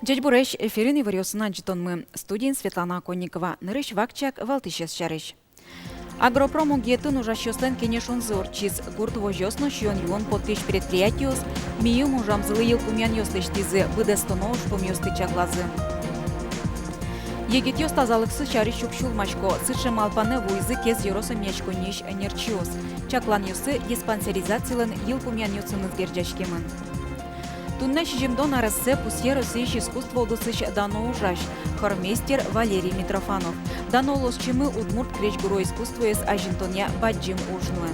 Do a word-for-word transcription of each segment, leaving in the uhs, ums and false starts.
Ӟечбуресь! Эфирын иворъёсын адӟытонмы. Студиын Светлана Оконникова. Нырысь вакчияк валтӥсез сярысь. Агропром огъетын ужасьёслэн кенешонзы ортчиз. Гурт возёс но сиён-юон поттӥсь предприятиос миым ужамзылы йылпумъянъёс лэсьтӥзы, быдэстоно ужпумъёсты чаклазы. Егитъёс тазалыксы сярысь уг сюлмасько. Сыӵе малпанэ вуизы Кез ёрос эмъяськонниысь ӧнерчиос. Чакланъёссы диспансеризациялэн йылпумъянъёсыныз герӟаськемын. Туннэ сизьымдон арессэ пусъе Россиысь искусство удысысь дано ужась, хормейстер Валерий Митрофанов. Дано улосчимы удмурт крезьгуро искусствоез азинтонъя бадӟым уж нуэ.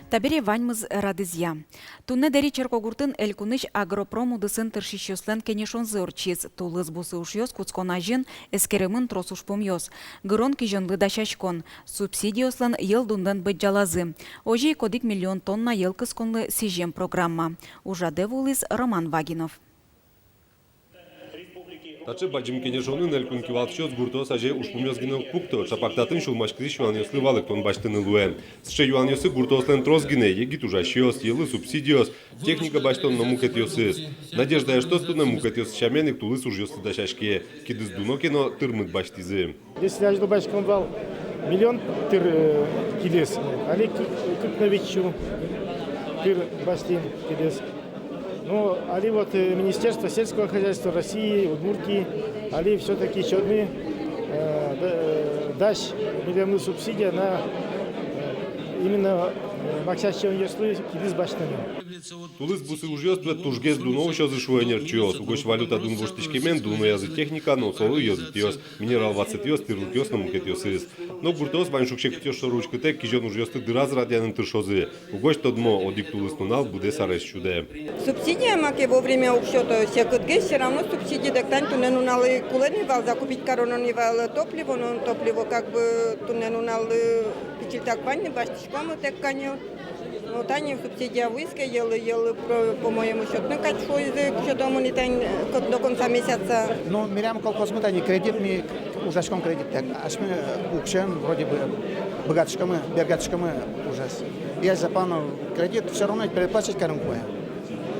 Табере ваньмыз радызъя. Туннэ Дэри черкогуртын элькунысь агропром удысын тыршисьёслэн кенешонзы ортчиз. Тулыс бусы ужъёс кутскон азьын эскеремын трос ужпумъёс: гырон-кизёнлы дасяськон, субсидиослэн йӧл дунлэн быдӟалазы. Озьы ик одӥг миллион тонна йӧл кысконлы сӥзем программа. Ужрадэ вуылӥз Роман Вагинов. Таӵе бадӟым кенешонын элькун кивалтӥсьёс гуртоос азе ужпумъёс гинэ уг пукто, чапак татын сюлмаськытӥсь юанъёслы валэктон басьтыны луэ. Сыӵе юанъёсы гуртоослэн трос гинэ: егит ужасьёс, йӧллы субсидиос, техника басьтон но мукетъёсыз. Надежда эштос туннэ мукетъёс сямен ик тулыс ужъёсты дасяське. Кидыс дуно ке но, тырмыт басьтӥзы. Если азьло басьтӥськом вал миллион тыр, э, кидыс, али кык, кык но вить сю тыр басьтӥм кидыс. Ну, али вот, э, Министерство сельского хозяйства России, Удмуртии, али всё-таки сётны, э, да-, э, дась милемлы субсидия на, э, именно, э, максясьёнъёслы кидыс басьтыны. Тулыс бусы ужъёс туэ тужгес дуно усёзы, шуо ӧнерчиос. Угось валюта дун воштӥськемен, дуноязы техника но солы йӧзэтъёс. Минерал ватсэтъёс, тӥрлыкъёс но мукетъёсыз. Но гуртоос вань шуг-секытъёс шоры учкытэк кизён ужъёсты дыраз радъяны тыршозы. Угось тодмо: одӥг тулыс нунал быдэс арес сюдэ. Субсидия маке вовремя уг сёто, секытгес, всё равно субсидия. Дак тани туннэ нуналлы кулэ ни вал, закупить кароно ни вал топливо, но топливо как бы туннэ нуналлы пичильтак вань ни, басьтӥськомы тэк каньыл. Но тани субсидия вуиз ке, йӧллы, йӧллы, по-моему, сётны кадь шуизы, сётомы ни тани, э, до конца месяца. Ну, милям колхозмы тани кредит, ми ужаськом кредиттэк. Асьме, э, уксёен вроде бы быгатӥськомы, бергатӥськомы ужез. Ясь запано кредит, всё равно переплачивать карыны кулэ.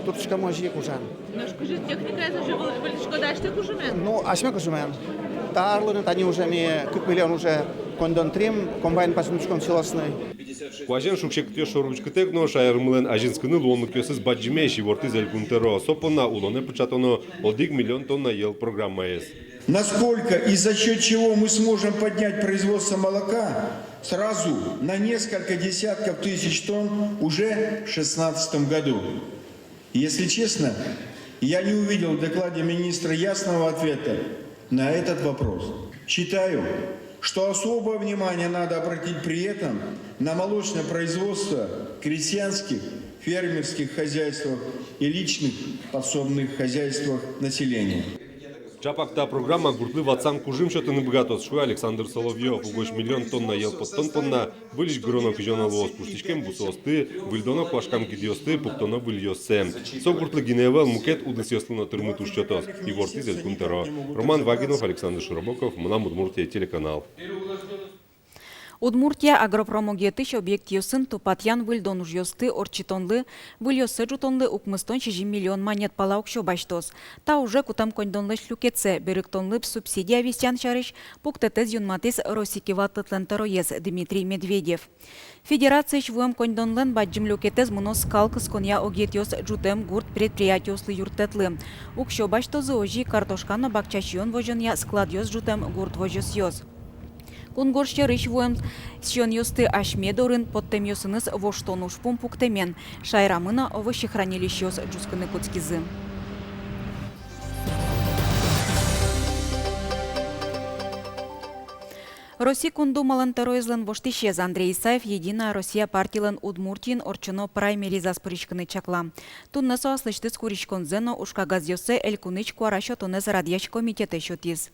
Туртӥськомы озьы ик ужан. Нош кызьы техникаез уже выл-, выльдӥськоды, асьтэк кужымен? Ну, асьме кужымен. Та арлы но тани уже ми кык миллион уже коньдон трим, комбайн пасынтӥськом силосной. Куазен шуг-секытъёс шоры учкытэк но, шаермылэн азинскыны луонлыкъёсыз бадӟымесь, ивортӥз Элькун тӧро. Со понна улонэ пыӵатоно одӥг миллион тонна йӧл программаез. Насколько и за счёт чего мы сможем поднять производство молока сразу на несколько десятков тысяч тонн уже в шестнадцатом году? Если честно, я не увидел в докладе министра ясного ответа на этот вопрос. Считаю, что особое внимание надо обратить при этом на молочное производство в крестьянских, фермерских хозяйствах и личных подсобных хозяйствах населения. Чапак та программа гуртлы ватсан кужым сётыны быгатоз, шуэ Александр Соловьёв. Угось миллион тонна йӧл поттон понна выльысь гыроно-кизёно луоз: пуштӥськем бусыосты, выльдоно куашкам гидъёсты, пуктоно выльёссэ. Со гуртлы гинэ ӧвӧл, мукет удысъёслы но тырмыт уж сётоз, ивортӥз Элькун тӧро. Роман Вагинов, Александр Широбоков, «Мынам Удмуртие» телеканал. Удмуртия агропром огъетысь объектъёсын тупатъян-выльдон ужъёсты ортчытонлы, выльёссэ ӝутонлы укмыстон сизьым миллион манет пала уксё басьтоз. Та уже кутэм коньдонлэсь люкетсэ, берыктонлы субсидия висъян сярысь пуктэтэз юнматӥз Россиысь кивалтэтлэн тӧроез Дмитрий Медведев. Федерациысь вуэм коньдонлэн бадӟым люкетэз мыноз скал кысконъя огъетъёс ӝутэм гурт предприятиослы, юрттэтлы. Уксё басьтозы озьы ик картошка но бакча сиён возёнъя складъёс ӝутэм гурт возёсъёс. Кунгож сьӧрысь вуэм сиёнъёсты асьме дорын поттэмъёсыныз воштон ужпум пуктэмен. Шаерамы но овощехранилищеос ӝутскыны кутскизы. Россия Кун Думалэн тӧроезлэн воштӥсез Андрей Исаев «Единая Россия» партилэн Удмуртиын ортчоно праймеризаз пыриськыны чакла. Туннэ со аслэсьтыз куриськонзэ но ужкагазъёссэ элькунысь куара сётонэз радъясь комитетэ сётӥз.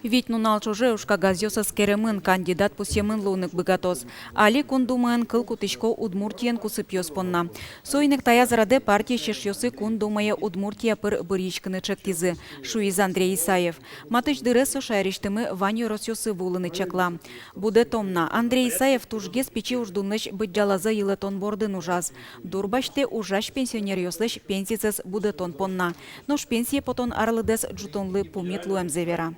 Вить нунал ӵоже ужкагазъёс эскеремын, кандидат пусъемын луыны ик быгатоз. Али Кун Думаын кыл кутӥсько Удмуртиен кусыпъёс понна. Соин ик таяз радэ партиысь эшъёсы Кун Думае Удмуртия пыр быръиськыны чектӥзы, шуиз Андрей Исаев. Матысь дыре со шаерысьтымы вань ёросъёсы вуылыны чакла. Будэтон на. Андрей Исаев тужгес пичи уждунлэсь быдӟалазэ йылэтон бордын ужаз. Дурбасьтэ ужась пенсионеръёслэсь пенсизэс будэтон понна. Нош пенсие потон арлыдэз ӝутонлы пумит луэмзэ вера.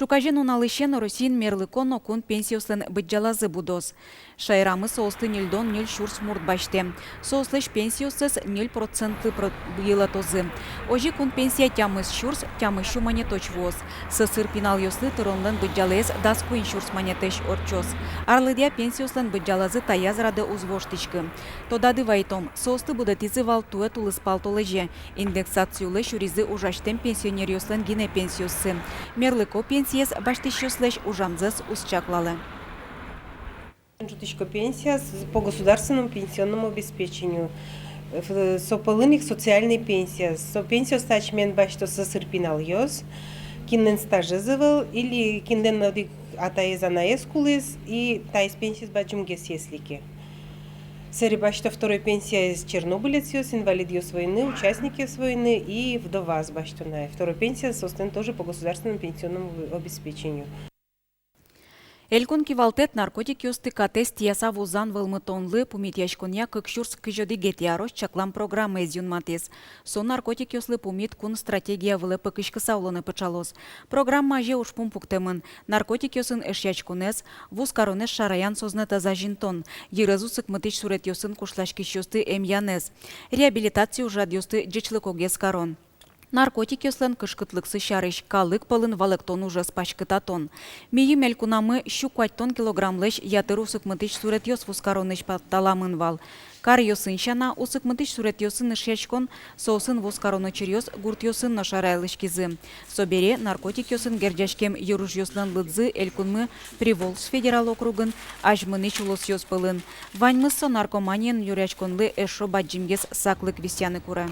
Ӵуказе нуналысен Россиын мерлыко но кун пенсиослэн быдӟалазы будоз. Шаерамы соосты ньыльдон ньыль сюрс мурт басьтэ. Соослэсь пенсиоссэс ньыль процентлы про-, йылэтозы. Озьы кун пенсия тямыс сюрс тямыс сю манетозь вуоз. Сӧсыр пиналъёслы тыронлэн быдӟалаез дас куинь сюрс манетэсь ортчоз. Арлыдъя пенсиослэн быдӟалазы таяз радэ уз воштӥськы. Тодады вайтом, соосты будэтӥзы вал туэ тулыспал толэзе. Индексаци улэ сюризы ужасьтэм пенсионеръёслэн гинэ пенсиоссы. Мерлыко пенсиез басьтӥсьёслэсь ужамзэс уз чаклалэ. Ӝутӥсько пенсияз по государственному пенсионному обеспечению. Ф-, со пӧлын ик социальный пенсияз. Со пенсиосты асьмелэн басьто сӧсыр пиналъёс, кинлэн стажез ӧвӧл или кинлэн одӥг атаез-анаез кулӥз, и таиз пенсиез бадӟымгес, если ке. Сэре басьто второй пенсияез чернобылецъёс, инвалидъёс войны, участникъёс войны и вдоваос басьто на. Второй пенсия соослэн тоже по государственному пенсионному обеспечению. Элькун кивалтэт наркотикъёсты катэз тӥяса вузан вӧлмытонлы пумитъяськонъя кык сюрс кызь одӥгетӥ арозь чаклам программаез юнматӥз. Со наркотикъёслы пумит кун стратегия вылэ пыкиськыса улонэ пыӵалоз. Программа азе ужпум пуктэмын: наркотикъёсын эшъяськонэз, вузкаронэз шараян сӧзнэтэз азинтон, йырез усыкмытӥсь суретъёсын кушласькисьёсты эмъянэз, реабилитаци ужрадъёсты ӟечлыкогес карон. Наркотикъёслэн кышкытлыксы сярысь калык пӧлын валэктон ужез паськытатон. Мийым элькунамы сю куатьтон килограммлэсь ятыр усыкмытӥсь суретъёс вузкаронысь паськыталамын вал. Каръёсын сяна, усыкмытӥсь суретъёсын эшъяськон, соосын вузкарон учыръёс гуртъёсын но шараялӥськизы. Собере наркотикъёсын герӟаськем йыружъёслэн лыдзы элькунмы Приволжск федерал округын азьмынӥсь улосъёс пӧлын. Ваньмыз со наркоманиен нюръяськонлы эшшо бадӟымгес саклык висъяны куре.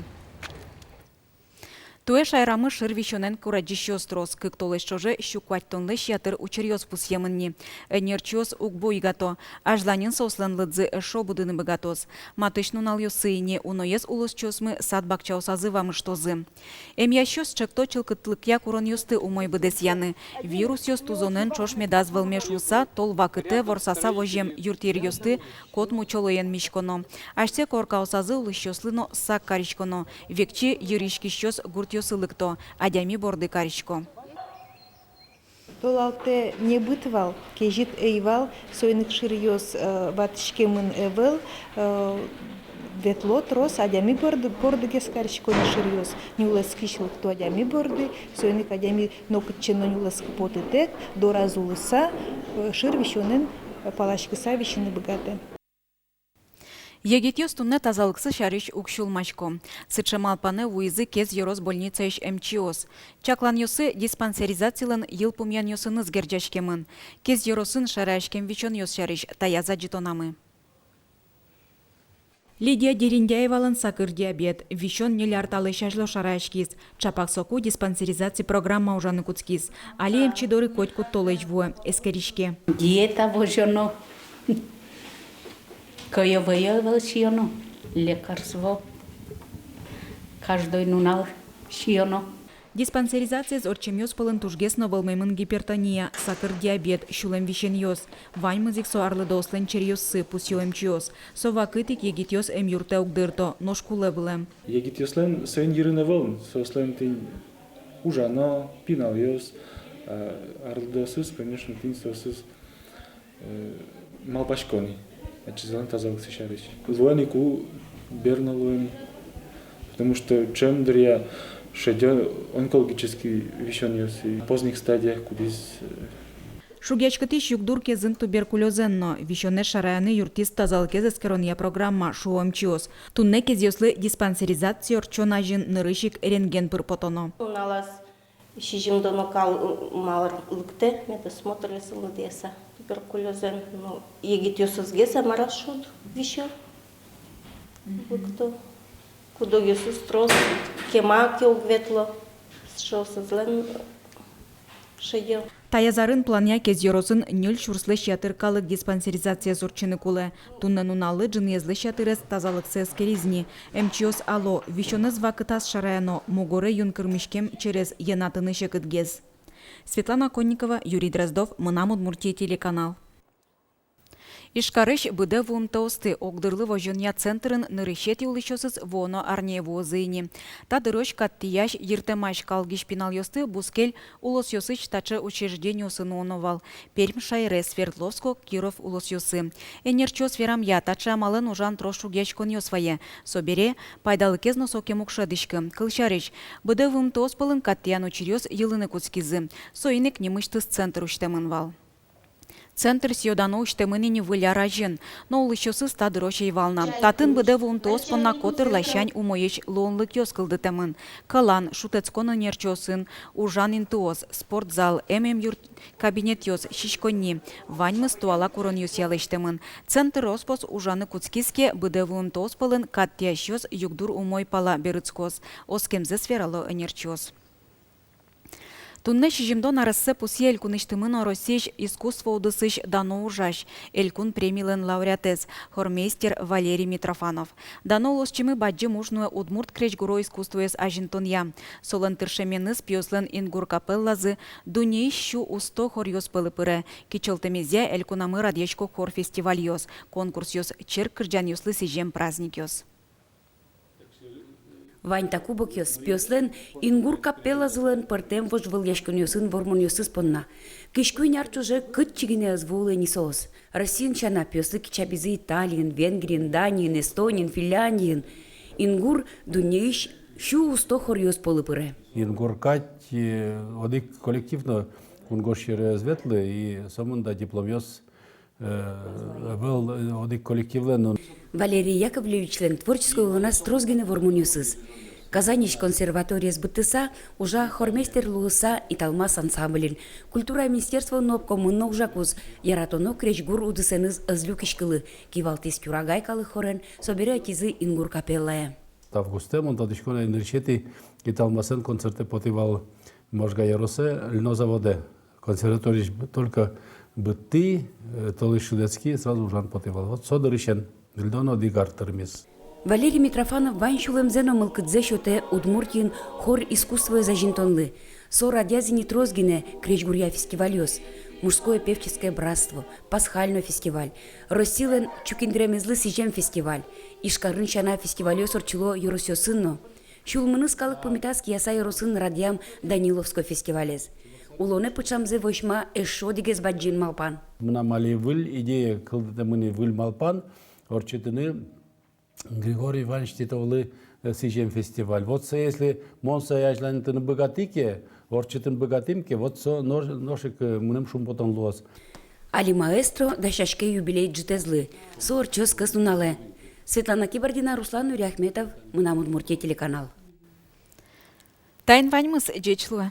Туэ шаерамы шыр висёнэн курадӟисьёс трос. Кык толэзь ӵоже сю куатьтонлэсь ятыр учыръёс пусъемын ни. Ӧнерчиос уг буйгато: азьланьын соослэн лыдзы эшшо будыны быгатоз. Матысь нуналъёсы ини уноез улосчиосмы сад-бакчаосазы вамыштозы. Эмъясьёс чекто чылкытлыкъя куронъёсты умой быдэсъяны. Вирусъёс тузонэн ӵош медаз вӧлме шуыса, тол вакытэ ворсаса возем юртъеръёсты кот мучолоен миськоно. Асьсэ коркаосазы улӥсьёслы но сак кариськоно. Векчи йырйиськисьёс гуртъёсы лыкто, адями борды карисько. Толалтэ небыт вал, кезьыт ӧй вал, соин ик шыръёс, э, ватӥськемын ӧвӧл, э, ветло трос адями борды, бордыгес карисько ни шыръёс, нюлэскысь лыкто адями борды, соин ик адями нокытчы но нюлэскы потытэк, дораз улыса, э, шыр висёнэн, э, паласькыса висьыны быгатэ. Егитъёс туннэ тазалыксы сярысь уг сюлмасько. Сыӵе малпанэ вуизы Кез ёрос больницаысь эмчиос. Чакланъёссы диспансеризацилэн йылпумъянъёсыныз герӟаськемын. Кез ёросын шараяськем висёнъёс сярысь таяз адӟытонамы. Лидия Дерендяевалэн сакыр диабет. Висён ньыль ар талэсь азьло шараяськиз. Чапак соку диспансеризаци программа ужаны кутскиз. Али эмчи доры котькуд толэзь вуэ, эскериське. Диета возёно, кӧё-вӧё ӧвӧл сиёно, лекарство каждой нунал сиёно. Диспансеризациез ортчемъёс пӧлын тужгес но вӧлмемын гипертония, сакыр диабет, сюлэм висёнъёс. Ваньмыз ик со арлыдоослэн черъёссы, пусъё эмчиос. Со вакытэ ик егитъёс эмъюртэ уг дырто, нош кулэ вылэм. Егитъёслэн соин йырын ӧвӧл, соослэн тӥни ужано, пиналъёс, а арлыдоосыз, конечно, тӥни соосыз, э, малпасько ни ачизылэн тазалыксы сярысь. Луэ ни ку, бер но луэ ни, потому что ӵем дыръя шедё онкологический висёнъёс и поздних стадиях, кудӥз, э, Шугъяськытӥсь югдур Кезын туберкулёзэн но. Висёнэз шараяны юрттӥз тазалыкез эскеронъя программа, шуо эмчиос. Туннэ кезъёслы диспансеризаци ортчон азьын нырысь ик рентген пыр потоно. Нуналаз сизьымдон кал, м, мар лыктэ, медосмотрез лыдъяса, туберкулёзэн. Ну, егитъёсызгес, а мар-а шуод, висён лыкто. Куд-огъёсыз трос, кема ке уг ветло, сыӵеосызлэн Таяз арын планъя Кез ёросын ньыль сюрслэсь ятыр калык диспансеризациез ортчыны кулэ. Туннэ нуналлы ӝыныезлэсь ятырез тазалыксэ эскериз ни. Эмчиос ало: висёнэз вакытаз шараяно, мугоре юн кырмиськем через йӧнатыны секытгес. Светлана Конникова, Юрий Дроздов, «Мынам Удмуртие» телеканал. Ижкарысь быдэ вуымтэосты огдырлы возёнъя центрын нырысетӥ улӥсьёсыз вуоно арняе вуозы ини. Та дырозь кат тӥясь, йыртэмась калгись пиналъёсты бускель улосъёсысь таӵе учреждениосы нуоно вал: Пермь шаере, Свердловско, Киров улосъёсы. Ӧнерчиос верамъя, таӵе амалэн ужан трос шугъяськонъёс вае. Собере пайдалыкез но сокем уг шӧдӥськы. Кылсярысь, быдэ вуымтэос пӧлын кат тӥян учыръёс йылыны кутскизы. Соин ик нимысьтыз центр усьтэмын вал. Центр сӥё-дано усьтэмын ини выль ар азьын, но улӥсьёсыз та дырозь ӧй вал на. Татын быдэ вуымтэос понна котыр ласянь умоесь луонлыкъёс кылдытэмын: кӧлан, шутэтскон ӧнерчиосын ужан интыос, спортзал, эмъюрт, кабинетъёс, сиськонни. Ваньмыз туала куронъёсъя лэсьтэмын. Центр рос-прос ужаны кутскиз ке, быдэ вуымтэос пӧлын кат тӥясьёс югдур умой пала берытскоз, оскемзэс верало ӧнерчиос. Туннэ сизьымдон арессэ пусъе элькунысьтымы но Россиысь искусство удысысь дано ужась, элькун премилэн лауреатэз, хормейстер Валерий Митрофанов. Дано улосчимы бадӟым уж нуэ удмурт крезьгуро искусствоез азинтонъя. Солэн тыршеменыз пиослэн ингур капеллазы дуннеысь сю усто хоръёс пӧлы пыре. Кичӧлтэмезъя элькунамы радъясько хор фестивальёс, конкурсъёс, черк кырӟанъёслы сӥзем праздникъёс. Вань та кубокъёс пиослэн ингур капеллазылэн пӧртэм вожвылъяськонъёсын вормонъёсыз понна. Кызь куинь ар ӵоже кытчы гинэ ӧз вуылэ ни соос. Россиын сяна, пиослы кичабизы Италиын, Венгриын, Даниын, Эстониын, Финляндиын. Ингур дуннеысь сю усто хоръёс пӧлы пыре. Ингур кадь, э, одӥг коллектив но кунгож сьӧры ӧз ветлы, и сомында дипломъёс э, ӧвӧл, э, одӥг коллективлэн но. Валерий Яковлевичлэн творческой улоназ трос гинэ вормонъёсыз. Казаньысь консерваториез быдтыса, ужа хормейстер луыса «Италмас» ансамбльын. Культура министерствоын но обкомын но ужакуз, яратоно крезьгур удысэныз ӧз люкиськылы, кивалтӥз Кюрагай калык хорен, собере ӧтизы ингур капеллае. Августэ, мон тодӥсько на, нырысетӥ «Италмасэн» концертэ потӥ вал Можга ёросэ, льнозаводэ. Консерваториысь б-, только быдтӥ, э, толэзь шыдэтски, сразу ужан потӥ вал. Вот со дырысен ньыльдон одӥг ар тырмиз. Валерий Митрофанов вань сюлэмзэ но мылкыдзэ сётэ Удмуртиын хор искусствоез азинтонлы. Со радъяз ини трос гинэ крезьгуръя фестивальёс: «Мужское певческое братство», «Пасхальной фестиваль», Россилэн чукиндэремезлы сӥзем фестиваль. Ижкарын сяна фестивальёс ортчыло ёросъёсын но. Сюлмыныз калык пумитаз Кияса ёросын радъям Даниловской фестивалез. Улонэ пыӵамзэ возьма эшшо одӥгез бадӟым малпан. Мынам али выль идея кылдытэмын, выль малпан ортчытыны Григорий Иванович Титовлы, э, сӥзем фестиваль. Вот со, если мон сое азьланьтыны быгатӥ ке, ортчытыны быгатӥм ке, вот со нош-, нош ик, э, мыным шумпотон луоз. Али маэстро дасяське юбилей ӝытэзлы. Со ортчоз кӧснуналэ. Светлана Кибардина, Руслан Нуриахметов, «Мынам Удмуртие» телеканал. Таин ваньмыз, ӟеч луэ.